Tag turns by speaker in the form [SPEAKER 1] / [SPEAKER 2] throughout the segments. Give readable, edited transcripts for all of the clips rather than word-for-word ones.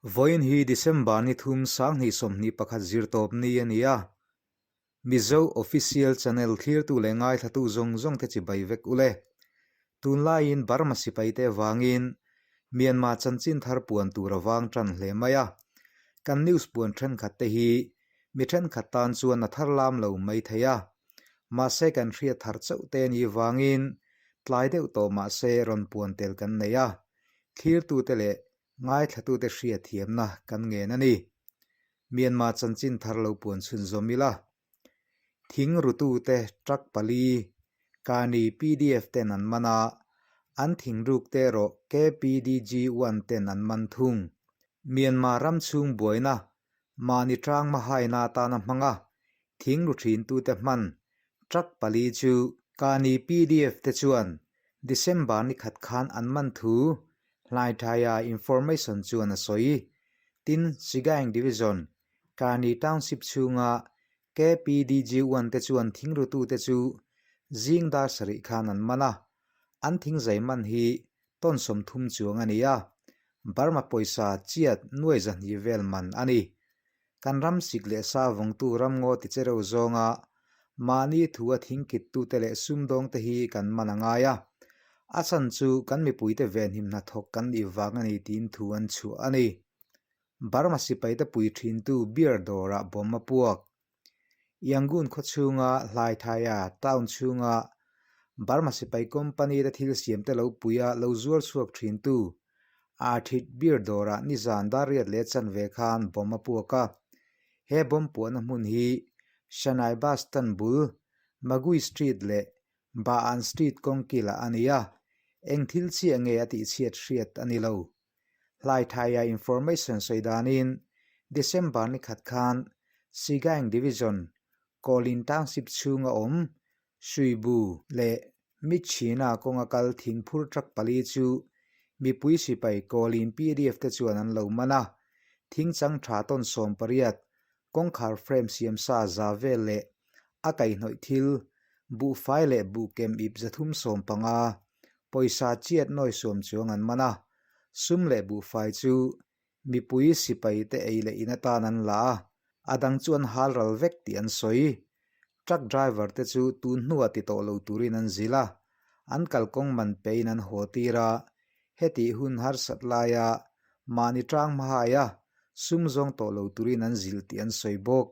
[SPEAKER 1] Vawiin hi December ni thum 2021 zirtawp ni a ni a. Mizo Official Channel thlirtu leh ngaithlatu zawng zawng te chibai vek u le. Tunlaiin Burma sipai te avangin Myanmar chanchin thar puan tur a vang tan hle mai a. Kan news puan thenkhat te hi mi thenkhat tan chuan a thar lam lo mai thei a. Mahse kan hriat thar chauh te a nih vangin tlai deuh tawh mahse rawn puan tel kan nei a. Thlirtute leh Ngaithlatute hriatthiamna kan ngen a ni. Myanmar chanchin thar lo puan chhunzawm ila. Thing rutute truck pali, Kani pdf ten an man a, an thingruk te erawh KPDG one ten an man thung. Myanmar ram chhung buaina mahni tang hmahaina atana hmang a, thing ru thintute hman truck pali chu Kani pdf te chuan December ni khat khan an man thu Hlaithaia information chuan a sawi. Tin, Sigaing Division, Kani Township chhunga KPDG one te chuan thingrutute chu zing dar sarih khan an man a, an thingzai man hi tawn 30 chuang a ni a, Burma pawisa chiat nuai 200 vel man a ni. Kan ram sik leh sa vawngtu ramngaw ti che reuh zawnga mahni thua thingkittute leh sumdawngte hi kan man a ngai a, a chhan chu kan mipuite venhim hnathawk kan nih vang a ni tiin thu an chhuah a ni. Burma sipaite pui thintu beer dawrah bomb a puak. Yangon khaw chhunga Hlaithaia town chhunga Burma sipai company te thil siamte lo puia lo zuar chhuak thintu Arthit beer dawrah nizan dar riat leh chanve khan bomb a puak a. He bomb puahna hmun hi Shanai bus stand bul Magui Street leh Baan Street kawngkilah a ni a, eng thil chiah nge a tihchhiat hriat a ni lo. Hlaithaia information sawi danin December ni khat khan Sigaing Division, Kawlin Township chhunga awm Suibu leh Mitchhina kawnga kal thingphur truck pali chu mipui sipai Kawlin pdf te chuan an lo man a, thingchang tha tawn 18, kawngkhar frame siam sa za vel leh a kaihhnawih thil, buhfai leh buhkem ip 315, pawisa chiat nawi suam chuang an man a, sum leh buhfai chu mipui sipai te ei leh in atan an la a, a dang chu an hal ral vek tih an sawi. Truck driver te chu tun hnuah ti tawh lo turin an zil a, an kalkawng man pein an haw tir a, hetih hun harsat laia mahni tang hmahaia sum zawng tawh lo turin an zil tih an sawi bawk.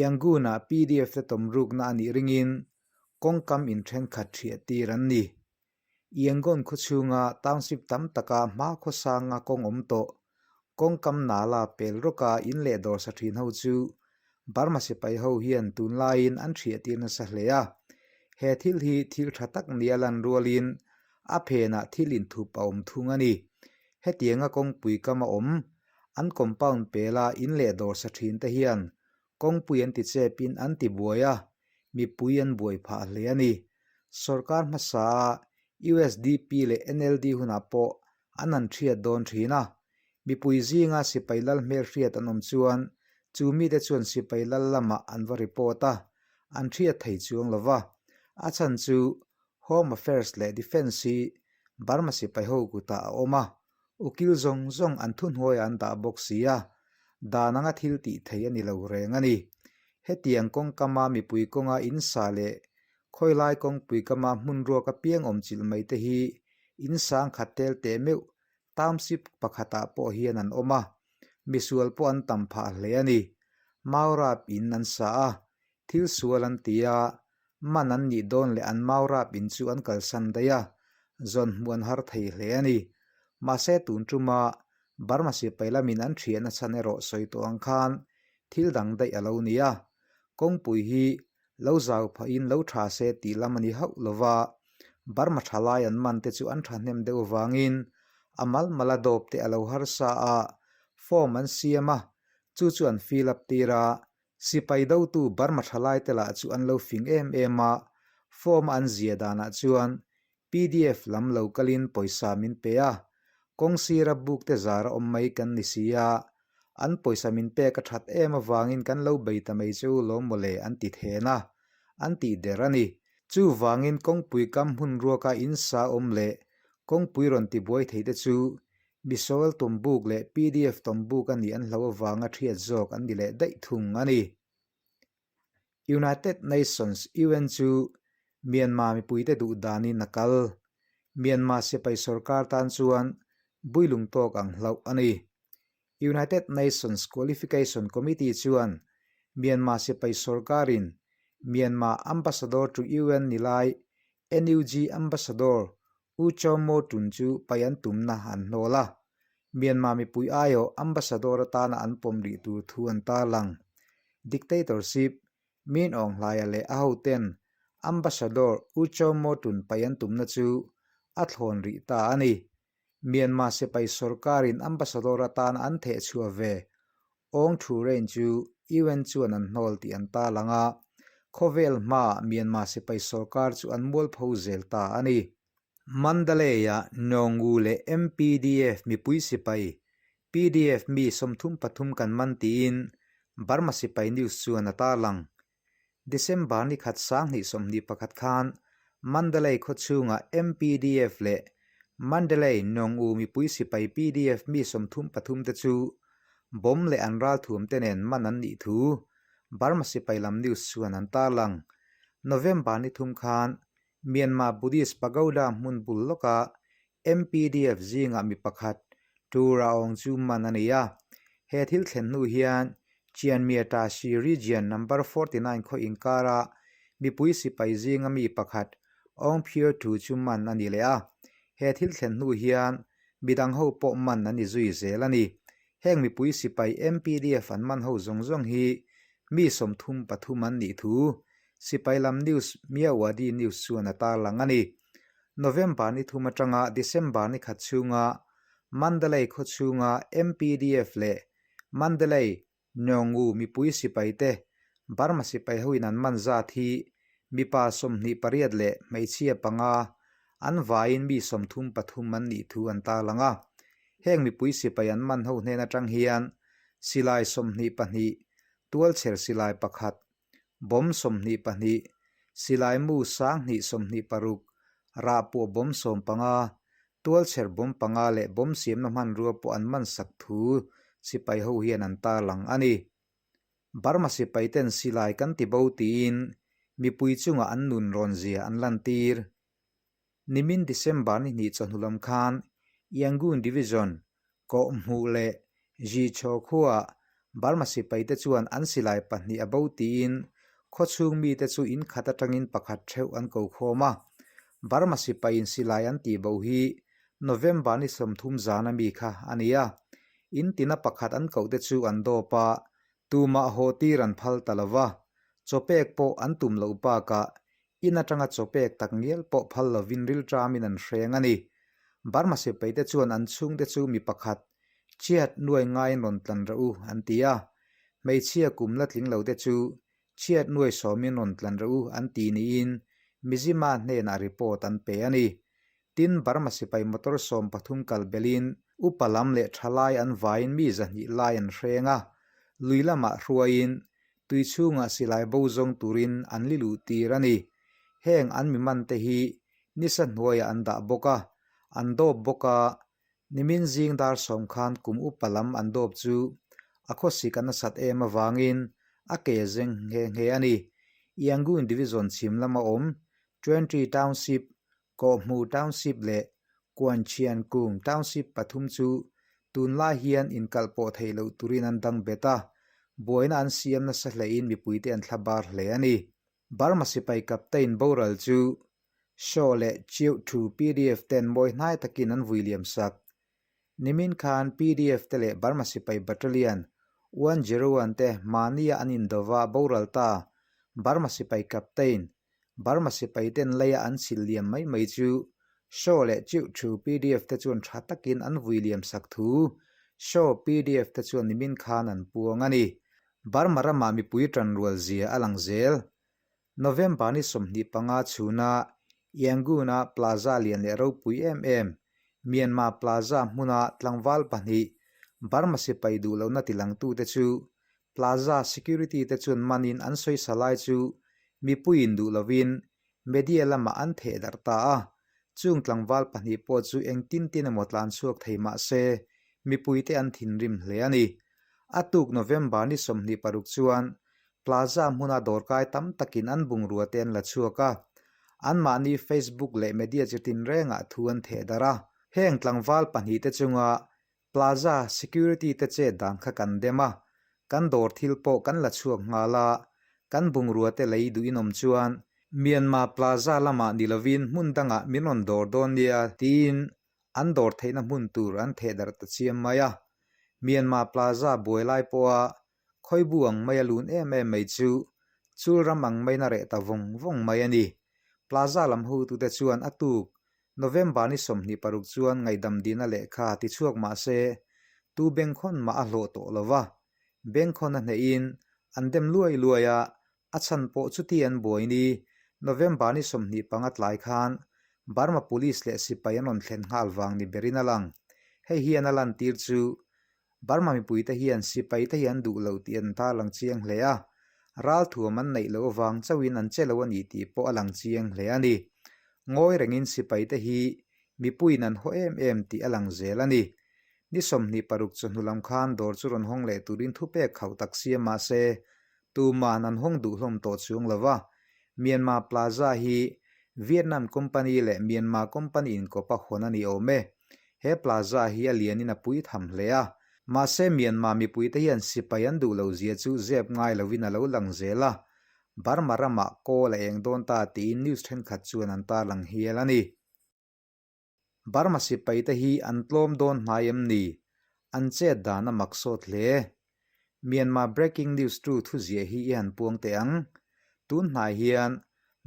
[SPEAKER 1] Yangon-ah pdf te tawmrukna a nih ringin kawngkam inthenkhat thiah tir an ni. Yangon khaw chhunga township tam taka hma khawsanga kawng awm tawh, kawngkam nala pel rawka in leh dawr sa thin ho chu Burma sipai ho hian tunlaiin an thiah tir nasa hle a. He thil hi thil tha tak nia lan rualin a phenah thil inthup a awm thung a ni. Hetianga kawngpui kam a awm, an compound pela in leh dawr sa thin te hian kawngpui an ti chepin an ti buai a, mipui an buai phah hle a ni. Sorkar hmasa a usdp leh NLD hunah pawh an han hriat dawn thin a, mipui zinga sipai lal hmelhriat an awm chuan chu mite chuan sipai lal lamah an va report a, an hriat thei chuang lo va. A chhan chu Home Affairs leh Defence hi Burma sipai ho kutah a awm a, ukil zawng zawng an thuhnuaiah an dah bawk si a, dan anga thil tih thei a ni lo reng a ni. Hetiang kawngkama mipui kawnga in sa leh khawilai kawngpui kama hmun ruak apiang awm chilh mai te hi in sang khat tel teh meuh township pakhatah pawh hian an awm a, misual pawh an tam phah hle a ni. Maurap in an sa a, thil sual an ti a, man an nih dawn leh an maurap in chu an kalsan daih a, zawn hmuh an har thei hle a ni. Mahse tun tuma Burma sipai lamin an thiahna chhan erawh sawi tawh ang khan thil dang daih a lo ni a, kawngpui hi lo zau phahin lo tha se tih lam a ni hauh lo va, Burma thalai an man te chu an thahnem deuh vangin a mal mala dawp te a lo harsa a, form an siam a, chu chu an fill up tir a, Sipai dotu Burma thalai te lah chu an lo fing em em a, form a an zia danah chuan pdf lam lo kalin pawisa min pe a, kawng sira buk te zar a awm mai kan ni si a, an pawisa min pek a that em avangin kan lo bei ta mai chu lawm mawle an ti then a, an tih der a ni. Chuvangin kawngpui kam hmun ruaka in sa awm leh kawngpui rawn tibuai thei te chu Misual tawmbuk leh pdf tawmbuk a nih an hlo avanga ṭhiat zawk an ni leh daih thung a ni. United Nations, UN, chu Myanmar mipuite duh danin a kal. Myanmar sipai sorkar tan chuan builung tawk ang hlauh a ni. United Nations Qualification Committee chuan Myanmar sipai sorkarin Myanmar Ambassador to UN ni lai NUG Ambassador U Kyaw Moe Tun chu pai an tumna an hnawl a, Myanmar mipui aiawh Ambassador atana an pawm rih tur thu an tarlang. Dictatorship, Min Aung Hlaia leh a hoten Ambassador U Kyaw Moe Tun pai an tumna chu a thlawn rih ta a ni. Myanmar sipai sorkarin ambassador atana an theh chhuah ve Aung Thu Rain chu UN chuan an hnawl tih an tarlang a, khawvel hmaah Myanmar sipai sorkar chu an mualpho zel ta a ni. Mandalay-ah Nawngu leh MPDF mipui sipai, PDF mi 33 kan man tiin Burma sipai news chuan a tarlang. December ni khat 2021 khan Mandalay khaw chhungah MPDF leh Mandalay Nawng-u mipui sipai PDF mi 33 te chu bomb leh an ralthuam te nen man an nih thu Burma sipai lam news chuan an tarlang. November ni thum khan Myanmar Buddhist Pagoda hmun bul lawkah MPDF zingah mi pakhat Tu Raung chu man a ni a. He thil thlen hnu hian Chianmia-Tashi Region Number 49 khaw inkara mipui sipai zinga mi pakhat Aung Phyo Thu chu man a ni leh a. He thil thlen hnu hian midang ho pawh man a ni zui zel a ni. Heng mipui sipai MPDF an man ho zawng zawng hi mi 33 an nih thu sipai lam news Myawaddy News chuan a tarlang a ni. November ni thum atanga December ni khat chhunga Mandalay khaw chhunga MPDF leh Mandalay Nawngu mipui sipai te Burma sipai hoin an man zat hi mipa 28 leh hmeichhia panga an vaiin mi 33 an nih thu an tarlang a. Heng mipui sipai an man ho hnen atang hian silai 22, tualchher silai pakhat, Bomb 22, silai mu 2026, rah pawh bomb 15, tualchher bomb panga leh bomb siamna hmanrua pawh an man sak thu sipai ho hian an tarlang a ni. Burma sipai ten silai kan ti bo tiin mipui chungah an nun rawn zia an lantir. Nimin December ni hnih chawhnu lam khan Yangon Division kawhhmuh leh Zhichhaw khuaah Burma sipaite chuan an silai pahnih a bo tiin khawchhung mite chu in khat atangin pakhat theuh an ko khawm a. Burma sipaiin silai an tih bo hi November ni 30 zana mi kha a ni a. In tina pakhat an kohte chu an dawp a, tumah haw tir an phal ta lo va, chawpek pawh an tum loh bakah In atanga chawpek tak ngial pawh phal lovin rilṭamin an hreng a ni. Burma sipaite chuan an chhungte chu mi pakhat, Chiat nuai ngaiin rawn tlan rawh u, an ti a. Hmeichhia kum la tling lote chu, Chiat nuai sawmin rawn tlan rawh u, an ti niin Mizzima hnenah report an pe a ni. Tin, Burma sipai motor 13 kal belin upa lam leh thalai an vaiin mi 200 lai an hreng a, lui lamah hruaiin Tui chhungah silai bo zawng turin an li luh tir a ni. Heng an mi man te hi nisa hnuaiah an dah bawk a, an dawp bawk a, nimin zing dar sawm khan kum upa lam an dawp chu a khawsik a nasat em avangin a ke zeng nghe nghe a ni. Yangon Division chhim lama awm Twenty Township Kawhhmu Township leh Kuanchhian Kung Township pathum chu tunlai hian inkalh pawh theih loh turin an dang bet a, buaina an siam nasa hlein mipuite an thla bar hle a ni. Burma sipai captain boral chu Shaw leh Chiu Thu pdf ten mawi hnai takin an vui liam sak. Nimin khan pdf te leh Burma sipai battalion 101 te mahnia an indova boral ta Burma sipai captain Burma sipai ten leia an chhilh liam mai mai chu Shaw leh Chiu Thu pdf te chuan tha takin an vui liam sak thu Shaw pdf te chuan nimin khan an puang a ni. Burma ramah mipui tanrual zia a lang zel. November ni 25 chhuna Yangon-a Plaza lian leh ropui em em Myanmar Plaza hmuna tlangval pahnih Burma sipai duh lohna tilangtute chu Plaza security te chuan manin an sawisa lai chu mipuiin duh lovin media lamah an theh darh ta a. Chung tlangval pahnih pawh chu engtin tin emaw tlan chhuak thei mah se, mipuite an thinrim hle a ni. A tuk November ni 26 chuan Plaza hmuna dawrkai tam takin an bungrua te an la chhuak a, anmahni Facebook leh media chi tinrengah thu an theh darh a. Heng tlangval pahnihte chunga Plaza security te chet dan kha kan dem a, kan dawr thil pawh kan la chhuak nghal a, kan bungrua te lei duh inawm chuan Myanmar Plaza lamah ni lovin hmun dangah min rawn dawr dawn nia tiin an dawr theihna hmun tur an theh darh ta chiam mai a. Myanmar Plaza buai lai pawha Khawibu ang maia lun em em mai chu chul ram ang maiin a reh ta vawng vawng mai a ni. Plaza lam hotute chuan a tuk November ni 26 chuan ngaihdam dina lehkha ti chhuak mah se tu bengkhawn mah a hlawh tawh lo va. Bengkhawn a hnehin an dem luai luai a, a chhan pawh chuti an buai ni November ni 25 tlai khan Burma Police leh sipai an rawn thlen nghal vang ni berin a lang. Hei hian a lantir chu Burma mipuite hian sipaite hi an duh lo tih an tarlang chiang hle a, ralthuam an neih loh avang chauhin an che lo a ni tih pawh a lang chiang hle a ni. Ngawi rengin sipaite hi mipuiin an haw em em tih a lang zel a ni. Ni 26 chawhnu lam khan dawr chu rawn hawng leh turin thupek khauh tak siam mah se, Tuman an hawng duh hlawm tawh chuang lo va, Myanmar Plaza hi Vietnam company leh Myanmar company inkawp a hawn a ni awm e. He plaza hi a lianin a pui tham hle a, mahse Myanmar mipuite hian sipai an duh lo zia chu zep ngai lovin a lo lang zel a, Burma ramah kawl a eng dawn ta tiin news thenkhat chuan an tarlang hial a ni. Burma sipaite hi an tlawm dawn hnai em ni? An chet dan a mak sawt hle. Myanmar Breaking News tu thuziah hi i han puang teh ang. Tun hnai hian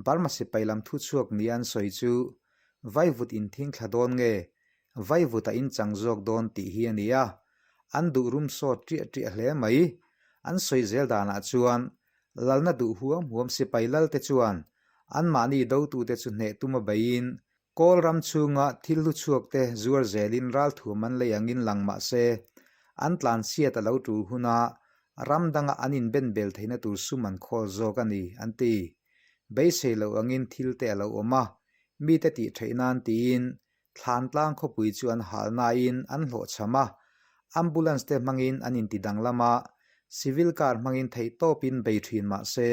[SPEAKER 1] Burma sipai lam thuchhuak nia an sawi chu vaivut inthing thla dawn nge vaivut a inchang zawk dawn tih hi a ni a. An duh rum sawt ṭiah ṭiah hle mai. An sawi zel danah chuan lalna duh huam huam sipai lalte chuan anmahni dotute chu hneh tum a beiin Kawl ram chhunga thil hlu chhuakte zuar zelin ralthuam an lei angin lang mah se, an tlanchhiat a lo tul huna ram danga an inbenbel theihna tur sum an khawl zawk a ni, an ti. Beisei loh angin thil te a lo awm a, mite tih theih nan tiin Thlantlang khawpui chu an hal nain an hlawhchham a, ambulance te hmangin an inti danglam a, civil car hmangin theihtawpin bei thin mah se,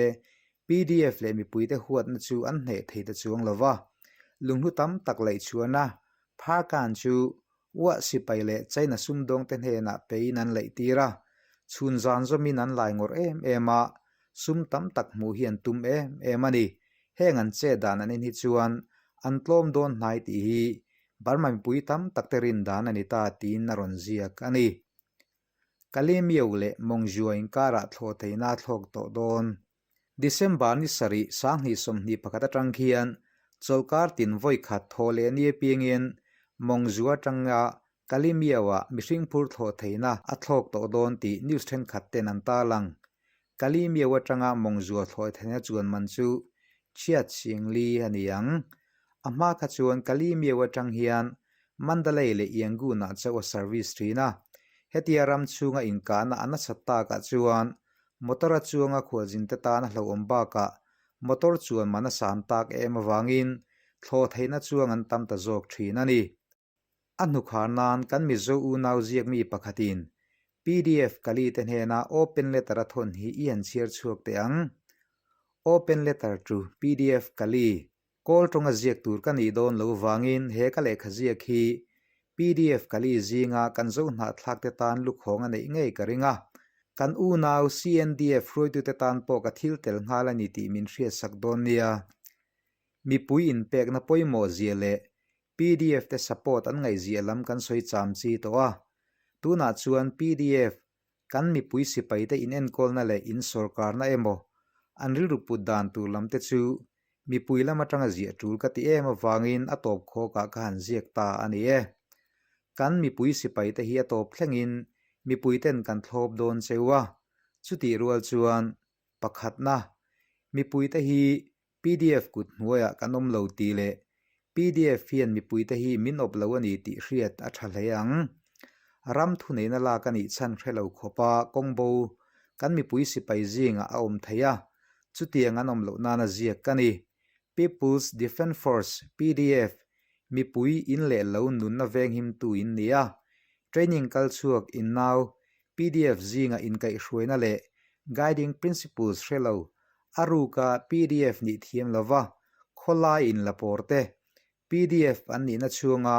[SPEAKER 1] Pdf leh mipuite huatna chu an hneh thei ta chuang lo va, lunghlu tam tak laih chhuahna Pharkan chu Uah sipai leh China sumdawngte hnenah pein an laih tir a, chhun zan zawmin an lai ngawrh em em a, sum tam tak hmuh hi an tum em em a ni. Heng an che dan an en hi chuan an tlawm dawn hnai tih hi Burma mipui tam takte rin dan a ni ta tiin a rawn ziak a ni. Kalemiau leh Mawngzua inkarah thlawh theihna a thlawk tawh dawn. December ni sarih 2021 atang khian chawlhkar tin vawi khat thaw leh ni apiangin Mawngzua atanga Kalemiau-ah mihring phur thlawh theihna a thlawk tawh dawn tih news thenkhat ten an tarlang. Kalemiau atanga Mawngzua thlawh theihna chuan man chu chhiat singli a ni ang. A hma kha chuan Kalemiau atang hian Mandalay leh Yangon-ah chauh a service thin a. Hetia ram chhunga inkahna a nasat takah chuan motor a chuanga khualzinte tan a hlauhawm bakah motor chuan man a san tak em avangin thlawh theihna chuang an tam ta zawk thin a ni. A hnukhar nan kan Mizo unau ziakmi pakhatin pdf Kali te hnena open letter a thawn hi i han chhiar chhuak teh ang. Open letter to pdf Kali Kawl tawnga ziak tur ka nih dawn lo vangin he ka lehkha ziak hi pdf Kali zinga kan zo hnahthlak te tan lukhawng a neih ngei ka ring a. Kan unau CNDF hruaitute tan pawh ka thil tel nghal a ni tih min hriatsak dawn nia. Mipui inpekna pawimawh zia leh pdf te support an ngaihzia lam kan sawi cham chi tawh a. Tunah chuan pdf Kan mipui sipaite inenkawlna leh insawrkarna emaw an rilru put dan tur lam te chu mipui lam atanga ziah tul ka ti em avangin a tawp khawkah ka han ziak ta a ni e. Kan mipui sipaite hi a tawp thlengin mipuiten kan thlawp dawn cheu a, chutih rual chuan pakhatna mipuite hi Pdf kut hnuaiah kan awm lo tih leh pdf hian mipuite hi min awp lo a ni tih hriat a tha hle ang. Ram thuneihna lak a nih chhan hre lo khawpa kawngbo kan mipui sipai zingah a awm thei a, chutiang an awm loh nana ziak ka ni. People's Defence Force, pdf, Mipui in leh lo nunna venghimtu in ni a, training kal chhuak in nau pdf zinga inkaihhruaina leh guiding principles hre lo, a ruka pdf nih thiam lova khawlai in la pawr te, pdf an nihna chhunga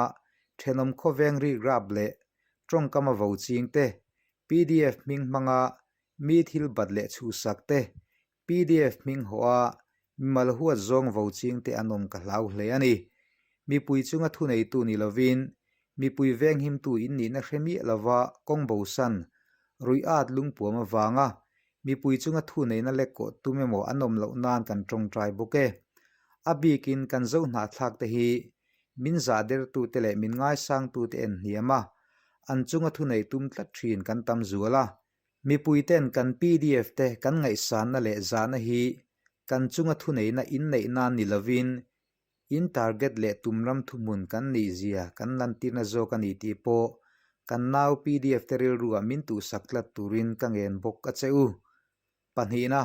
[SPEAKER 1] thenawm khawveng rikrap leh tawngkam a vo ching te, pdf hming hmanga mi thil bat leh chhuhsak te, Pdf hming hawh a, mimal huat zawng vo ching te an awm ka hlau hle a ni. Mipui chunga thuneitu ni lovin, mipui venghimtu in nihna hre miah lova kawng bosan, ruih at lungpuam avanga mipui chunga thuneihna lek kawh tum emaw an awm loh nan kan tawngtai bawk e. A bikin kan zo hnahthlak te hi min zah dertute leh min ngaisangtute en hniam a, an chunga thunei tum tlat thin kan tam zual a. Mipuiten kan pdf te kan ngaihsanna leh zahna hi kan chunga thuneihna inneih nan ni lovin in target leh tumram thuhmun kan nih zia kan lantirna zawk a ni tih pawh kan nau pdf te rilruah min tuhsak tlat turin ka ngen bawk a che u. Pahnihna,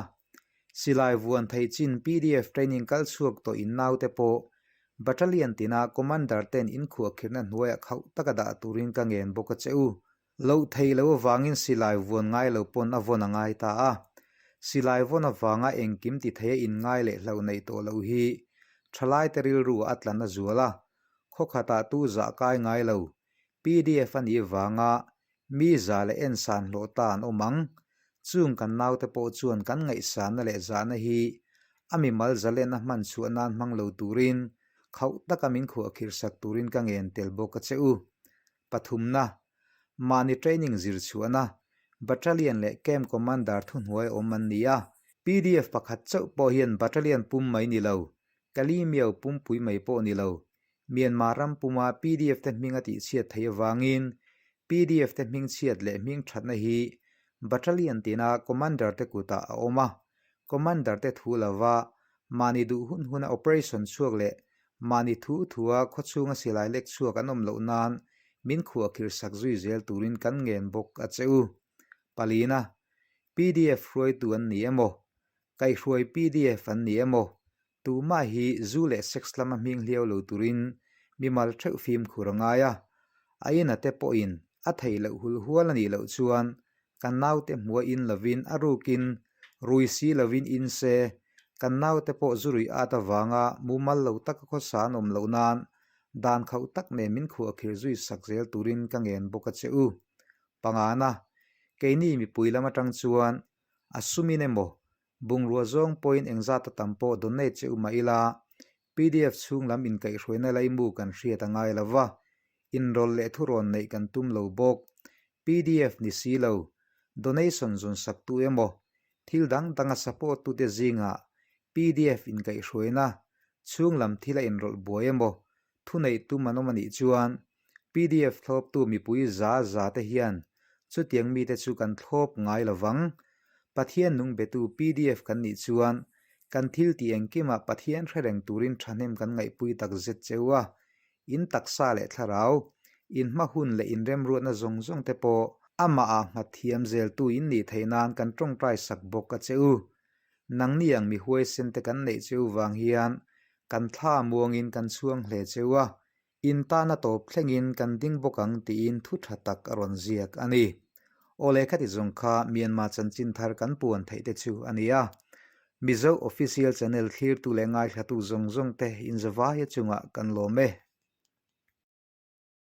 [SPEAKER 1] Silai vuan thei chin pdf training kal chhuak tawh in naute pawh Battalion tina Commander ten inkhuahkhirhna hnuaiah khauh taka dah turin ka ngen bawk a che u. Loh thei lo avangin silai vuan ngai lo pawn a vawn a ngai ta a. Silai vawn avanga engkim ti thei a inngai leh hlauh neih tawh loh hi thalaite rilru a tlan a zual a, khaw khatah tu zah kai ngai lo, pdf a nih vanga mi za leh ensan hlawh ta an awm ang. Chung kan naute pawh chuan kan ngaihsanna leh zahna hi a mimal zalenna hman chhuah nan hmang lo turin khauh taka min khuahkhirhsak turin ka ngen tel bawk a che u. Pathumna, mahni training zir chhuahna, Battalion leh Camp Commander thuhnuai awm an ni a. Pdf pakhat chauh pawh hian Battalion pum mai ni lo, Kalimiao pumpui mai pawh ni lo, Myanmar ram puma pdf te hming a tihchhiat theih avangin pdf te hming chhiat leh hming thatna hi Battalion tina Commander te kutah a awm a. Commander te thu lova mahni duh hun huna operation chhuak leh Mahni thu thua khawchhunga silai lek chhuak an awm loh nan min khuahkhir sak zui zel turin kan ngen bawk a che u. Palina, pdf hruaitu an ni emaw? Kaihhruai pdf an ni emaw? Tumah hi zu leh sex lama hming hliau lo turin mimal theuh fimkhur a ngai a. A ina te pawhin a theih loh hul hual a nih loh chuan Kan naute hmua in lovin a rukin rui si lovin in se, kan naute pawh zu ruih at avanga mumal lo taka khawsa an awm loh nan dan khauh tak nen min khuahkhirh zui sak zel turin ka ngen bawk a che u. Pangana, keini mipui lam atang chuan a sumin emaw Bungrua zawng pawhin engzat a tam pawh donate che u mah ila, pdf chhung lam inkaihhruaina laimu kan hriat a ngai lo va, inrawlh leh thurawn neih kan tum lo bawk. Pdf ni si lo, donation zawn saktu emaw, thil dang danga support tute zingah pdf inkaihhruaina chhung lam thil a inrawlh buai emaw, Thuneih tum an awm a nih chuan pdf thlawptu mipui za za te hian chutiang mite chu kan thlawp ngai lo vang. Pathian nung betu pdf kan nih chuan kan thil tih engkimah Pathian hre reng turin thahnem kan ngaihpui tak zet cheu a, in taksa leh thlarau, in hma hun leh in remruatna zawng zawng te pawh amah ah nghat thiam zeltu in nih theih nan kan tawngtai sak bawk a che u. Nangni ang mi huaisen te kan neih cheu vang hian Kan thla muangin kan chhuang hle cheu a, in tana tawp thlengin kan ding bawk ang tiin thu tha tak a rawn ziak a ni. Aw lehkhati zawng kha Myanmar chanchin thar kan puan theih te chu a ni a. Mizo Official Channel thlirtu leh ngaithlatu zawng zawng te inzavaia chungah kan lawm e.